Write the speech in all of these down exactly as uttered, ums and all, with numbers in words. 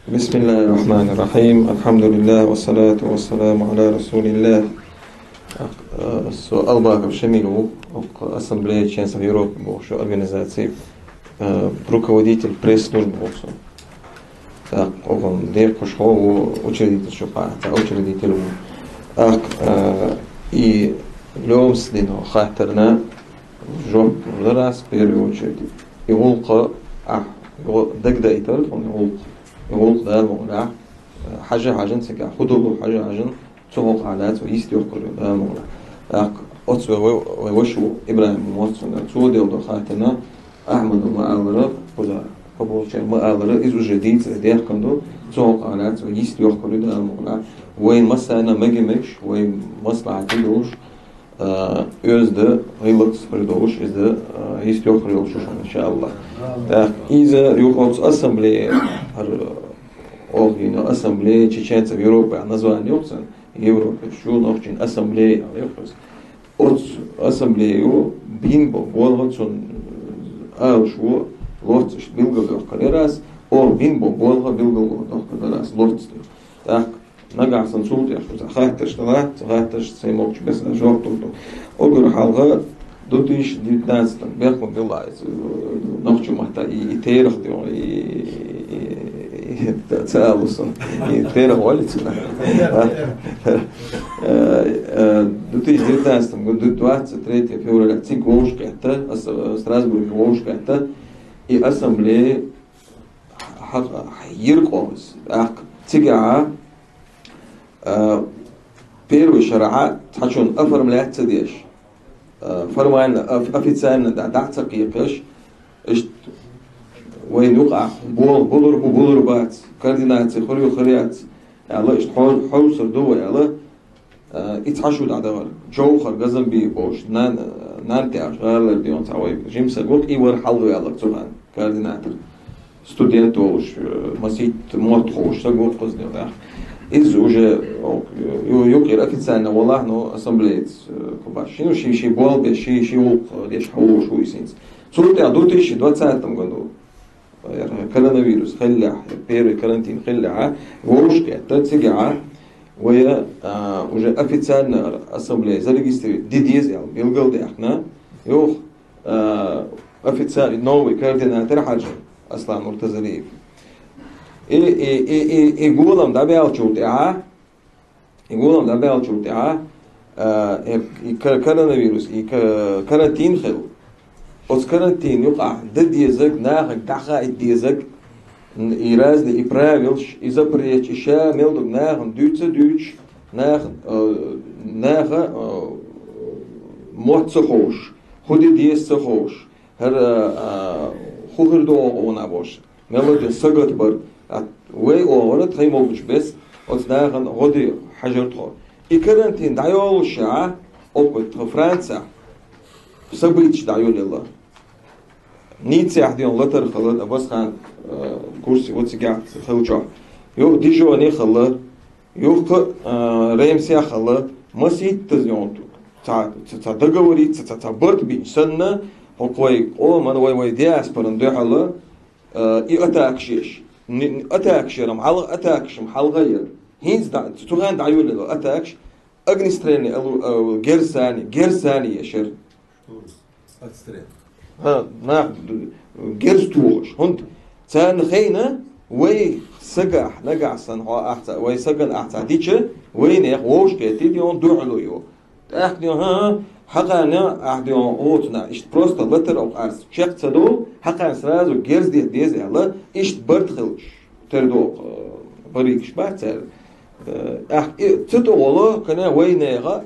بسم الله الرحمن الرحيم. الحمد لله والصلاة والسلام على رسول الله. Э, со Албаков Шамиль ву, укх Ассамблея чеченцев Европы бохучу организаци, э, руководитель пресс-службы ву со. Так, укхун декхарийла ву, учредитель шу пхьа, цхьа учредитель ву. Так, э, и лёмс дина хаттарна жоп лур аз в первую очередь. И гӀулакх, а, йо-, дагадойтар тхона гӀулакх. И гӀулакх Дала мукъалахь, э, хьажа-хьажан цига, худулу хьажа-хьажан, цу гӀулакха лаьца вай йист йохкар ю Дала мукъалахь. Так, оцу вай, вай, вай ваша ву ИбрахӀим Мосс, цо делла хаттарна, Ахьмада ма аллара, кхуза, по получаем ма аллара, иза уже дийцар дехкан ду, цу гӀулакха лаьца вай йист йохкар ю Дала мукъалахь. Вайн массарна мега мегаш, вайн маслахьате долуш, а, оьзда гӀиллакх придолуш, иза, а, йист йохкар йолуш ю шуна, иншааллахӀ. Так, иза юха оцу ассамблея, хӀара оха йина ассамблея чеченцев Европы аьлла название йоккху царна, Европы чу нохчийн ассамблея аьлла йоккху иза. Оцу ассамблею бина бо болх цунна алуш ву лоццуш билгалдоккхур яра ас, оха бина бо болх билгалдоккхур дара ас лоццуш. Так, нагахь сан цул тӀехь шу цхьа хаттарш дала, цхьа хаттарш сайн могучу беса жоп лур ду. Уггар хьалха две тысячи девятнадцатом, бехк ма билла иза, нохчийн маттахь и, и терах ду, и, и, и, ца алу сан, и терах валица. Э, э, две тысячи девятнадцатом году, двадцать третьего февраля, цига вовшахкхетта, ас, э, Страсбурге вовшахкхетта, и ассамблея хьа-, хьа-, йира къомас. ТӀаккха цигахь, а, первый шарахь цхьачунна оформлять ца деш, а, формально, оф-, официально дӀа, дӀа ца кхайкхаш, иштта вайна юкъахь болх булур бу, булур бац, координаци хуьлу, хуьлу яц аьлла, иштта хьо-, хьовсур ду вай аьлла, а, и цхьа шу дӀадахара. Джовхар Газанбиев бохуш, нан-, нан тӀехь гӀалара дийна цхьа вай жима саг ву, и вара хьалхаваьлларг цу хана координатор. Студент волуш, э, масийтта мотт хууш саг ву кхуза дийна. Иза уже, о, ю-, юкъера официально валахь, но ассамблеяца, э, кху баш. Ши, ну, ши, ши болх беш, ши, ши гӀуллакх деш хьалуш ву иза хӀинца. Цул тӀаьхьа две тысячи двадцатом году, э, коронавирус хиллехь, первый карантин хиллехь, вовшахкхетта цигахь, вай, а, уже официально ассамблея зарегистрировать де деза аьлла билгалдаьккхина, юха, а, официально новый координатор хьажа Аслан Муртазалиев. И, и, и, и, и гулам дӀабаьллачул тӀаьхьа, и гулам дӀабаьллачул тӀаьхьа, а, и, и ка-, коронавирус, и ка-, карантин хилла. Оцу карантин юкъахь дан дезарг, нахага дӀахаийта дезарг, н-, и разные и правилаш, и запреташ, и ша мел ду нахана дуьйцу, дуьйцуш, наха, э, наха, э, мотт ца ховш, хӀун де деза ца ховш, хӀара, а, хӀун хир ду оха бохуш, мел ду сагатбар, а, вай оха вара тхайн могучу беса, оцу нахана гӀо де хьажар тхо. И карантин дӀайолуш ша, окху тхан Францехь событиш дӀайолаелла. Ниццехь дийна латар хилла, Аббасхан, э, курсе ву цигахь хилчохь. Юха Дижоне хилла, юха, э, Реймсехь хилла, масийттаза йонту. Ца, ца, ца договориться, ца, ца барт бинчу санна, хӀокху вай къоман, вай, вай диаспоран дуьхьала, э, и атакаш еш. Ни-, атакаш ярам, хьалха атакаш ам, хьалха яр. ХӀинца дӀа-, цу хенна дӀайолаелла атакаш, огнестрельный алу-, э, герз санна, герз санна ешар. Отстрел. ХӀа, нах герз тухуш. ХӀунда царна хайна, вай сагах, нагахь санна хьо ахца, вай сагана ахца дича, вайнех вовшахкхетийта йон дуьхьало ю. ТӀаккха дийна, хӀа, хьакхарна ахь дийна оцу нах, иштта просто латар окъарца чекх ца долу, хьакхарна сразу герз дехьа деза аьлла, иштта барт хилча, тера доккху, э, баригаш бац цара. Э, ахь и ца тӀе гӀоло, кхана вайнеха,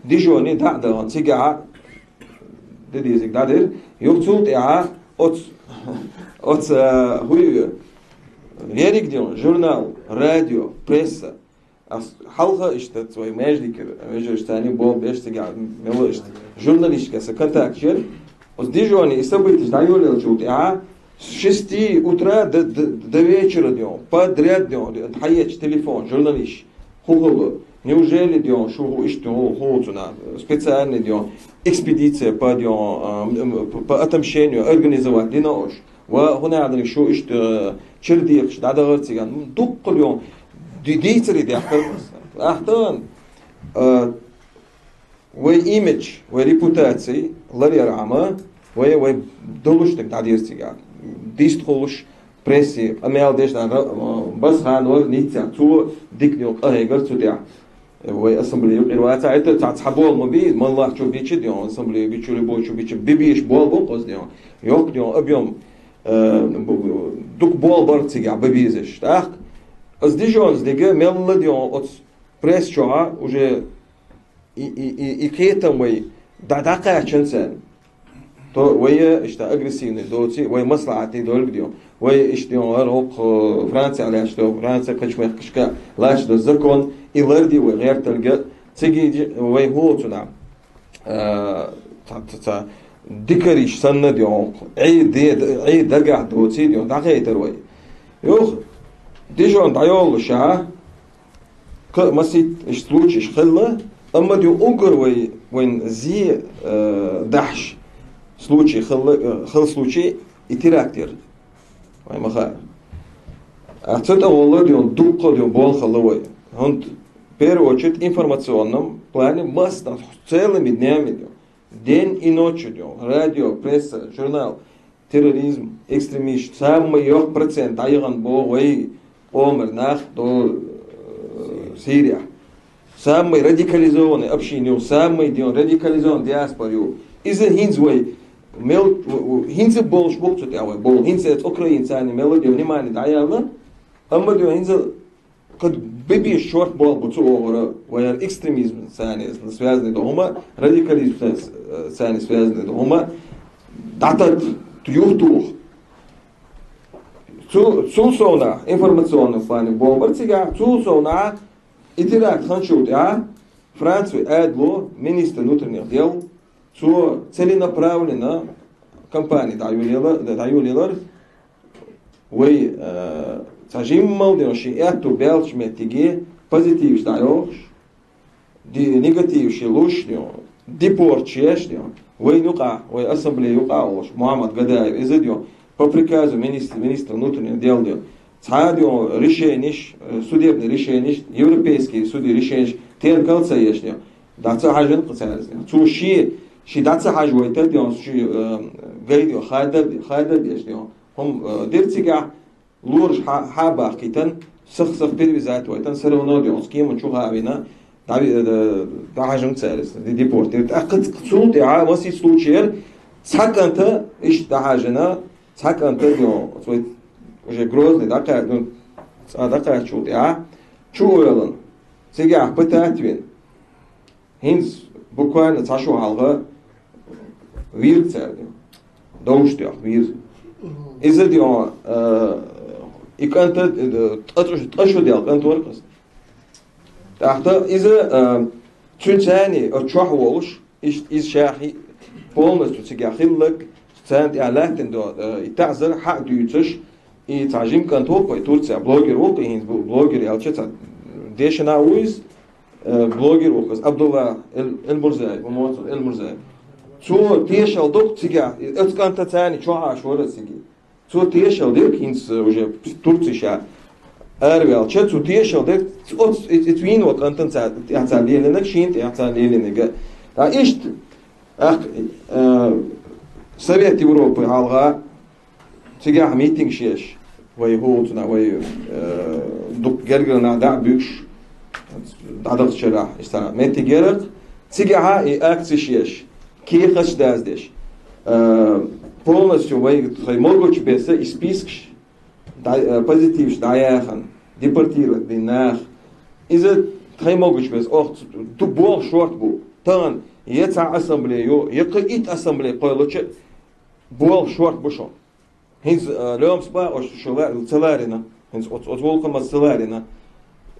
Дижоне дӀа а дахана, цигахь де дезиг дӀадира. Юха цул тӀаьхьа оцу, оцу, а, хӀуй, ерриг дийна, журнал, радио, пресса. Ас хьалха иштта цу вай маьждигера, вежарш царна болх беш цигахь мелла иштта журналистика сан контакт яра. Оцу Дижоне и событиш дӀайолаелчул тӀаьхьа, с шести утра до, до, до вечера дийна, подряд дийна, хьаечу телефон, журналисташ. ХӀун хилла? Неужели дийна шу хӀу иштта хӀу, хӀу цунах специальный дийна экспедиция по дийна, а, м, м, по отомщению организовать дина ош? Ва хӀуна аьлла шу иштта чир дехаш дӀадахар цигахь. Дуккха ден ди-, дийцаре дехкар. Ахтан, а, вай имидж, вай репутаци ларъяр Ӏама, вай, вай долуш дерг дӀадийр цигахь. Дистхулуш прессе, къамел деш дан ра-, а, Басханов Ниццехь, цо дика ден къахьегар цу тӀехь. Вай ассамблею къира ваца, это цхьа, цхьа бола ма бий, маллахчо бича ден, ассамблею бича, любойчо бича, бибиш бола бу кхоз ден. Йокх ден, объем, э, бу-, бу-, дукха бола бар цигахь бан безаш. ТӀаккха, аз дижонца дега, мелла ден, оц пресс чохьа уже и, и, и, и кхетам вай дӀа-, дӀакхаьчан царна. То вай иштта агрессивный доций, вай маслахьатий долга ден. Вай иштта ден, хӀара хӀокху Франция лаьш до, Франция кхачу мехкашка лаьш до закон, и ларди вай гӀерталга, циги вай хӀоцуна. А, ца, ца, ца, дикариш санна ден хӀокху. Ӏей де-, Ӏей дагахь доций ден, дӀахайтар вай. Юха, дижон дӀайоллуша, кхы а масийтта иштта случайш хилла, амма ден уггар вай, вайн зе, э, дахьаш случай хилла, э, хилла случай и теракт яр. Вай ма хаьа. А цу тӀе гӀолла ден дуккха ден бола хилла вай. ХӀунда, в первую очередь, информационном плане масса, целыми днями ден. День и ночью ден. Радио, пресса, журнал. Терроризм, экстремист, самый йоккха процент дӀайигӀан боху вай къомара нах до, э, Сирия. Самый радикализованный община ю, самый ден радикализованный диаспора ю. Иза хӀинца вай мел, в-, в-, хӀинца болуш бу цу тӀехь вай болу. ХӀинца эца Украинца мел ден внимание дӀаяьлла, амма ден хӀинца кху бибеш шорт болу бу цу оьгӀара, вай хӀара экстремизм царна связанный ду хӀума, радикализм царна связанный ду хӀума, дӀатат юхтух. Цу, цул совнахь, информационный плане боху бара цигахь, цул совнахь и теракт ханчул тӀехь Франци Ӏедало, министр внутренних дел, цо целенаправленно кампани дӀайолаелар, дӀайолаелар, вай, э, цхьа жиммал ден шен аьтту баьлча меттиге позитивш дӀайохуш, ди-, негативш луш ден, депорт еш ден, вай юкъахь, вай ассамблея юкъахь а волуш, Мухьаммад Гадаев иза ден, по приказу министра, министра внутренних дел ден. Цхьа а ден решениш, э, судебный решениш, европейский суди решениш теркал ца еш ден. ДӀа ца хьажан кху цаьрца ден. Цо ши, ши дӀа ца хьажа вайта ден, ши, э, гай ден, хада, хада деш ден. ХӀума, э, дир цигахь, лораш хьа-, хьа бахкийтан, сах-сах перевязать вайтан, всё равно ден, оцу кеман чу хьа а вина, дӀа-, э, дӀахьажам цаьрца, де-, депортировать. ТӀаккха цул тӀехьа масийтта случай яр, цхьа кӀанта иштта дӀахьажина, цхьа кӀанта ден, оцу вай уже Грозный дӀакха-, ну, цӀа дӀакхаччул тӀехьа, чу ойлан, цигахь пытать вина. ХӀинца буквально цхьа шо хьалха вийра цаьрга. Довш тӀехь вийра. Иза де, э, и кӀанта, э, ткъа шу, ткъа шу дел кӀант вара кхуза. ТӀаккха иза, э, цуьнан царний оцу чохь волуш, иш-, иза ша хи-, полностью цигахь хилларг, царна тӀехь лаьттина до, э, и таӀзар хьа а дуьйцуш, и цхьа жима кӀант ву кхой Турция, блогер ву кхой, хӀинца бу-, блогер аьлча цхьа дешана а ву иза, э, блогер ву кхуза, Абдулла Эл-, Эльмурзаев, Муцур Эльмурзаев. Цо тешал доккху цигахь, и оцу кӀанта царний чохь Ӏаш вара цига. Цо тешал дерг, хӀинца уже Турция ша араваьлча, цо тешал дерг, оцу, и, и, вийна ван кӀантана ца, тӀехь ца лелинарг, шена тӀехь ца лелинарг. Ткъа иштта, ах, э, Совет Европы хьалха, цигахь митингаш еш, вай хӀуцана, вай, э, дукха гергара нах дӀа а буьгуш, дӀадахча шарахь, иштта меттиг яра, цигахьа и акцеш еш, кехаташ даздеш, э, полностью вай тхайн могучу беса и спискаш, дӀа-, э, позитивш дӀаяхана, депортировать дина нах. Иза тхайн могучу беса, ох, ду болх шорта бу. Тахана я цхьа ассамблея ю, я кхин итт ассамблея кхойлуча, болх шорта бу шун. ХӀинца, э, лоьмас бан ош шу ла-, ца ларина. ХӀинца оц-, оцу гӀуллакхамаза ца ларина.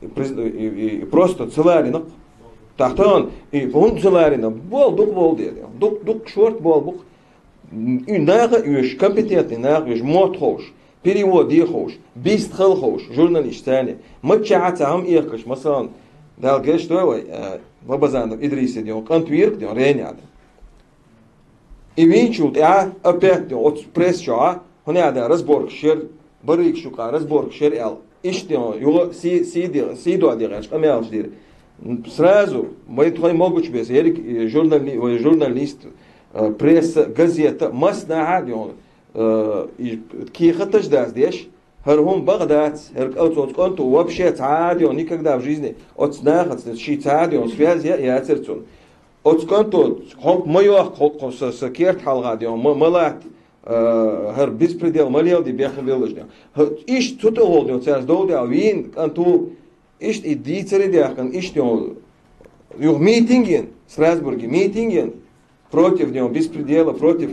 И приз-, и, и, и просто ца ларина. Тахтан, и хӀунда ца ларина? Бол, дукха бол дера. Дукха, дукха шорта бол бу-кх. И наха а оьшу, компетентный наха а оьшу, мотт ховш, перевод де ховш, бист хала ховш, журналист царна. Маччахьа цхьа хӀума эккхаш, масалан, Дала гечдой вай, э, Лабазанов Идриса ден, кӀант вийра-кх ден, Ренеда. И вийначул тӀаьхьа опять оцу пресс чохьа ХӀуна да разборкаш яр, барригаш юкъа разборкаш яр аьлла. Иштта йоӀ, юха си-, сийде-, сийдоа дегӀач къамаьлаш дир. Сразу, вай тхой могуч беза, ерриг, э, журнали-, вай журналист, э, пресса, газета, массанахьа йоӀ, э, и кехаташ даздеш, хӀара хӀума бакъ дац, хӀара кӀал цо цкъонту вообще цхьа а йоӀ никогда в жизни оц нахаца ший цхьа а йоӀ связь я, яцар цун. Оц кӀанто хӀоп ма йохка, хӀоп хӀо са, са керт хьалха ден, ма, ма латта, а, хӀара беспредел ма лелде бехк беллаш ден. Хьа, ишт цу тӀа гӀолден цаьрца дов дел вийна кӀанто, ишт и дийцаре дехкан, ишт ден, юха митинг ен, Страсбурге митинг ен, против ден беспредела, против,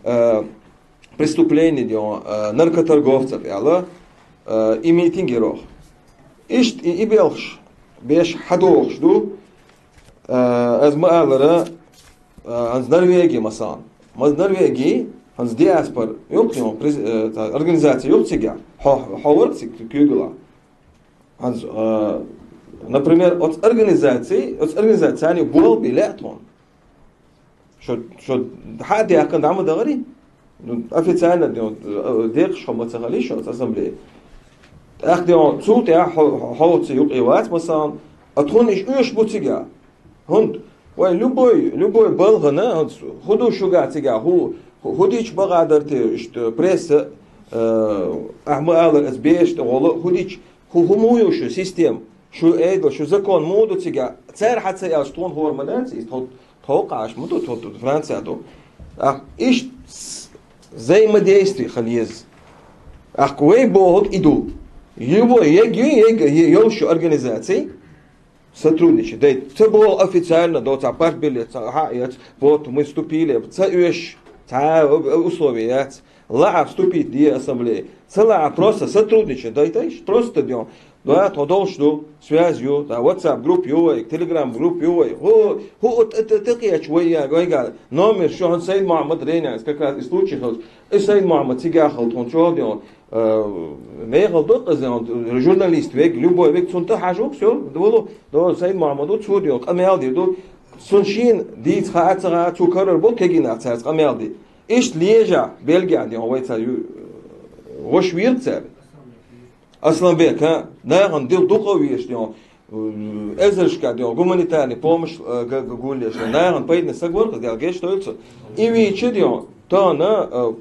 а, преступления ден, а, наркоторговцев, аьлла, а, и митинг ерох. Ишт и, и белхаш, беш хьадохаш ду, а, аз ма алара, а, хӀанз Норвеги, масалан. Маз Норвеги, хӀанз диаспор, юкъ йон, приз-, э, та, организация юкъ цига, хьо, хьо варг циг куьгала. ХӀанз, а, например, оц организаци, оц организацияни бол биле тхон. Шо, шо хьа дехкан дама дагъари? Ну, официально ден, э, декъаш хо ма ца хали шо, ассамблея. ТӀаккха ден, цу тӀа хьо, хьо ца юкъе вац, масалан, а тхун иш уьш бу цига. ХӀунда? Вай любой, любой балгана, хӀу ду шуга цига, хӀу, хӀу, хӀу дич багъа дар те, ишт, пресса, э, ахма алар аз беш тӀа гӀола, хӀу дич, хӀу, хӀу му ю шу система, шу эйдла, шу закон му ду цига, цар хьа ца ял, тхун хор ма дац, из тхо, тхо къаш му ду, тхо, тхо Франция ду. А, ишт с-, взаимодействие хал ез. Ах, вай бохуг и ду. Любой, ег, ег, е-, йолшу организаций, сотрудничать. Дай, ца бо официально, до ца партбилет, ца, ха, яц, вот мы вступили, ца уьш, ца, э, условия яц. Ла вступить ди ассамблея. Ца ла просто сотрудничать. Дай, дай, просто дём. Да, то долш ду, связь ю, да, WhatsApp групп ю, Telegram групп ю, ху, ху, вот это, это, это, я, вай, я, вай, га, номер, шо он Сайд Мухаммад Рейнянс, как раз и случай, хал, и Сайд Мухаммад, цига хал, тон, чё, дём, Э, мехал докъаза, он, журналист вег, любой вег, цунта хьажук, всё, дулу, до Сайд Мухаммаду цуд йо, къамел ди, ду, сун шин, диц ха, аца ха, цу карар бол, кегина, цац къамел ди. Ишт лежа, Бельгия ди, он вай ца ю-, вош вирк ца. Асланбек, а? Наган дил дукъа веш ди, он, э, эзершка ди, он, гуманитарный помощь, э, г-, г-, гулеш, наган пайдна сагвар, дел геш тойлцу. И вичи ди, он, тона, э,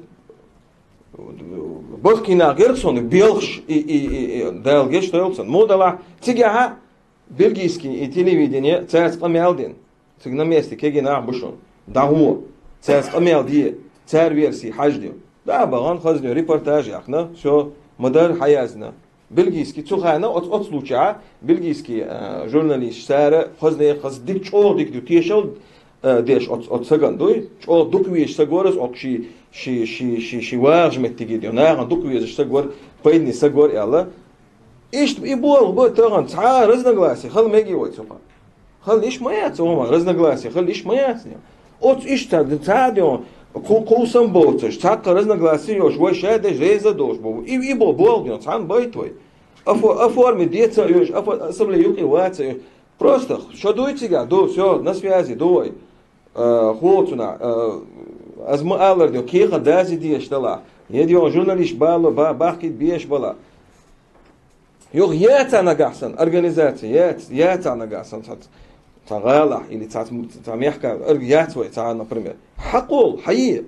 Бахкина герцон белхш и, и, и, и, Дала геш тойлцан. Модала, цига ха бельгийский и телевидение, цац къамел дин. Циг на месте, кеги нах бушун. Да во. Цац къамел ди, цар версии хьаж ди. Да, баган хазни репортаж яхна, всё, мадар хьаязна. Бельгийский, цу хана, оц, оц случая, бельгийский, э, журналист, сара, хазни, хаз дик чо, дик ду, тешал, э, деш, оц, оц саган дуй, чо дук веш сагорас, ок ши, ши, ши, ши, ши важ меттиги ди, наган дук веш сагор, пайдни сагор, яла. Ишт и бол, бо таган, ца разногласия, хал меги вой цуха. Хал иш ма яц, ома, разногласия, хал иш ма яц, не. Оц иш ца, ца дион, ку-, кусам боцаш, цакка разногласия йош, вай шадеш реза дош бо. И, и бо бол дион, цан бай твой. Офо-, оформи деца йош, офо-, особенно юкъи ваца йош. Просто, шо дуй цига, ду, всё, на связи, дуй. Э, хоцуна, э, аз ма алар дион, кеха дази деш дала. Е дион, журналист бала, ба-, бахкит беш бала. Юх яца нагахь сан, организация, яц-, яца нагахь сан, ца, ца гӀалахь или ца, ца мехка, ор-, яц вай, ца, например. Хьакъул, хьаи.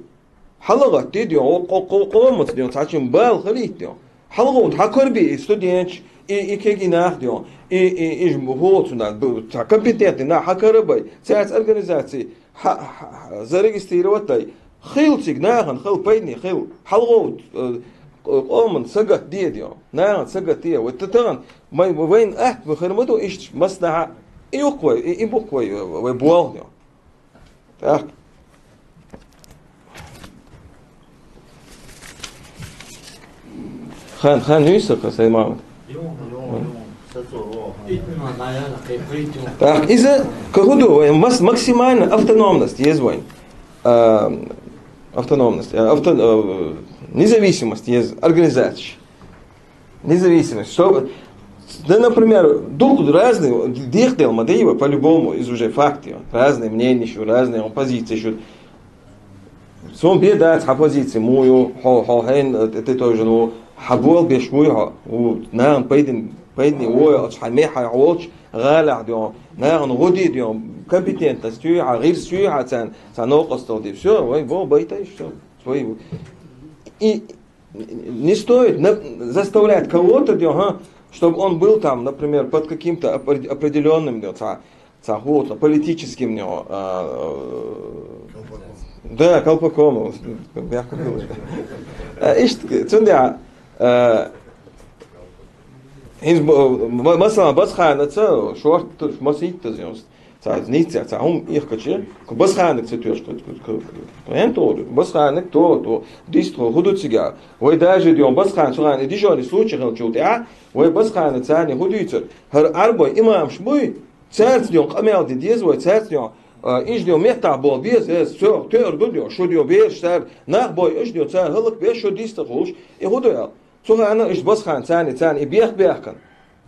ХьалагӀат дидион, о, къо-, къо-, къомац дион, ца чин бал халит дион. ХьалагӀут, хьакарби и студентч, и, и кеги нах дион, и, и, и ж-, хоцу на, бу-, ца компетентный на хьакарабай, цац организации, хьа-, хьа-, зарегистрировать дай. Хил циг, наган хил, пайдни хил. ХьалгӀовт, э, къоман сагат де дио. Наган сагат де. Вот таган, май, вайн ахт, мы хермаду, ишт, маснахьа, и уквай, и, и буквай, э, вай буал дио. Так. Хан, хан, нюйса, касай мамат. Так, из-за кахуду, вай мас-, максимально автономность есть вайн. А, автономность, а, авто-, а, независимость есть организации. Независимость. Что, да, например, дух разный, дих дел Мадеева по-любому из уже факты. Разные мнения ещё, разные позиции ещё. Сона бе дац хьа позици муй ю, хьо, хьо хьайна, э, тӀе товжан ву, хьа бо беш вуй хьо, ву, нахана пайдин, пайдане вой, оцу хьа мехьа хьо волчу гӀалахь ден, нахана гӀо де ден, компетентность юй хьа, гӀирс юй хьа царна, царна новкъостал де. Всё, вай бо байтайш, всё. Свой. И не стоит на-, заставлять кого-то ден, ха, чтобы он был там, например, под каким-то опре-, определённым ден, ца, ца ху-, политическим ден, а, э, да, колпаком, мягко говоря. А, иштта, цундела, а, хӀинца бу-, ма-, масала, Басханаца шорта масийтта зен. Цхьа ниццех, цхьа хӀума ихкача, кху Басханаг ца тоьшу, кху, кху, кху, кху, хӀун тоху? Басханаг то, то, дистхо, хӀун ду цига? Вай даже ден Басхана цу хана и дижоне случай хилчул тӀаьхьа, вай Басхана царна хӀун дуьйцура? ХӀара Ӏарбой имамаш буй, цаьрца ден къамел де деза вай, цаьрца ден, а, иш ден меттахь болу беза, эс цо тоьар ду ден, шу ден бераш цара, нах бой иш ден, цара хӀаллак беш, шу дистхуьлуш, и хӀун ду аьлла? Цу хана иштта Басхана царна, царна и бех-бехкана.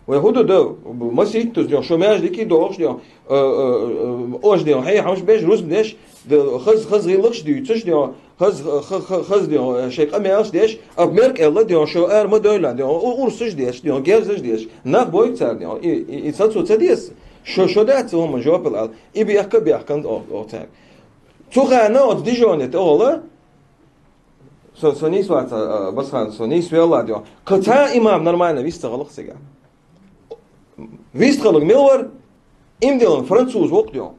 Вай хӀун ду дан, масийтта ден, шу маьждиге дохуш ден, э, э, э, ож ден, хьехамаш беш, рузбан деш, д-, хаз-, хаза гӀиллакхаш дуьйцуш ден, хаз-, ха-, ха-, хаза ден, э, шайн къамелаш деш, а меркӀелла ден, шу ара ма дойла ден, у-, урсаш деш ден, герзаш деш, нах бойу цара ден, и, и, и сацо ца деза. Шу, шу дац хӀума жопал ал, и бехка-бехкана о, о цара. Цу хана оцу дижоне тӀе ола, Со, со нийса вац, а, Басхан, со нийса велла а ден. Кху цхьа имам нормально вистхуьлу цига. Вистхуьлург мила вара? Имдилан француз воккха ден.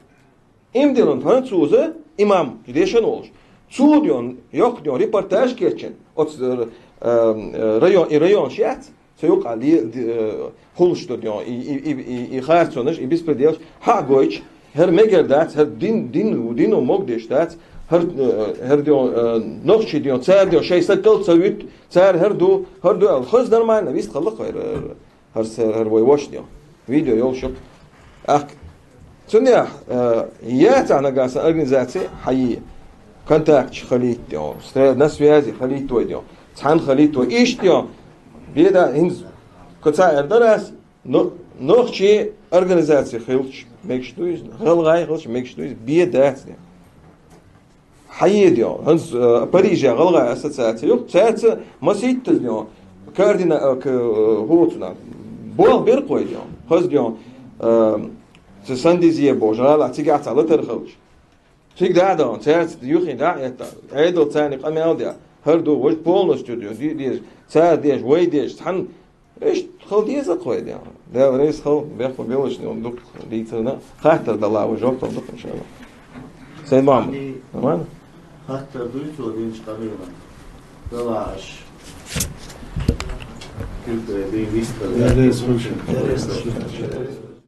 Имдилан француза имам дешан волуш. Цо ден, йоккха ден, репортаж кечйина. Оцу, э, э, район, и районаш яц? Цу юкъа ле-, ди-, э, хулаш ду ден, и, и, и, и, и харцонаш, и беспределаш, хьа а гойтуш, хӀара мегар дац, хӀара дин, дин, дино могдеш дац, хӀара, э, хӀара ден, э, нохчий ден, цара ден, шайн сакал ца вуьту, цара хӀара ду, хӀара ду аьлла. Хаза нормально, вист хала кхайра, хӀара, хӀара, хӀара вай вош ден. Видео йолуш ю. Ахк. Цундела, э, яц ахьа нагахь сан организаци хьайи. Контактчу халийта ден, стра-, на связи халийта вай ден, цхьаьна халийта вай. Иштта ден, беда, хӀинца, кху цхьа эр дара ас, но-, нохчий организаци хилча, мегаш ду иза, гӀалгӀай хилча, мегаш ду иза, беда дац ден. Хьайи ден, хӀинца, э, Парижехь гӀалгӀай ассоциаци ю, цаьрца масийтта ден, координа-, э, к-, э, хӀоцуна, болх бира кхой ден, хаза ден, э, Сан Дезье бохуш, гӀалахь цигахь цхьа латар хилча. Цига дӀа а дахана, цаьрца юххе дӀа а этта, Ӏедал царна къамел де, хӀара ду, важа полностью де, де-, деза, цара деза, вай деза, цхьаьна, иштта хила деза кхой де. Дала реза хила, бехк ма беллачу, дукха дийцарна, хаттар дала, вай жоп дала дукха, иншалла. Сайд Мухьаммад. Нормально? Хаттар дуй цо динчу къамелан? Дала аш. Килтре бен виста. Дала реза хуьлда.